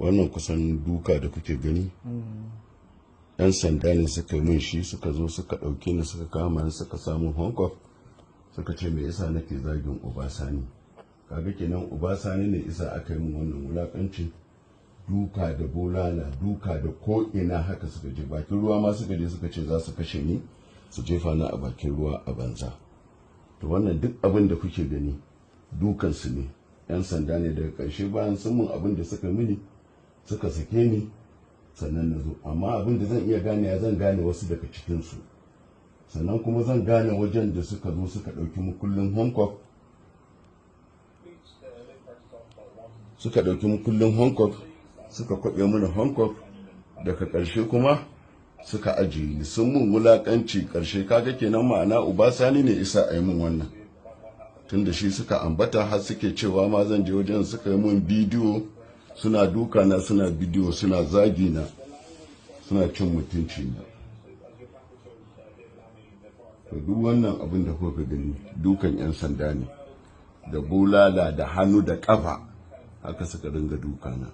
Wannan kusan duka da kuke gani, 'yan sanda ne suka yi min shi. Suka zo suka ɗauke ni, suka kama ni, suka samu handcuff, suka ce me yasa nake zagin Uba Sani. Kaga kenan Uba Sani ne isa aka yi min wannan wulakancin, duka da bulala, duka da ko ina. Haka suka je bakin ruwa ma, suka je suka ce za su kashe ni, su jefa ni a bakin ruwa a banza. To, wannan duk abin da kuke gani dukansu ne, 'yan sanda ne. Daga ƙarshe, bayan sun mun abin da suka mini, suka sake ni, sannan na zo. Amma abin da zan iya gane, zan gane wasu daga cikinsu, sannan kuma zan gane wajen da suka zo suka ɗauki mukullin handcuff, suka ɗauki mukullin handcuff, suka kwaɓe mana handcuff. Daga ƙarshe kuma suka ajiye ni, sun mun wulaƙanci ƙarshe. Kaga kenan ma'ana Uba Sani ne isa a yi mun wannan, tunda shi suka ambata, har suke cewa ma zan je wajen. Suka yi mun bidiyo suna duka na, suna bidiyo suna zagi na, suna cin mutunci na. To, duk wannan abin da kuka gani dukan 'yan sanda ne, da bulala, da hannu, da ƙafa, haka suka dinga duka na.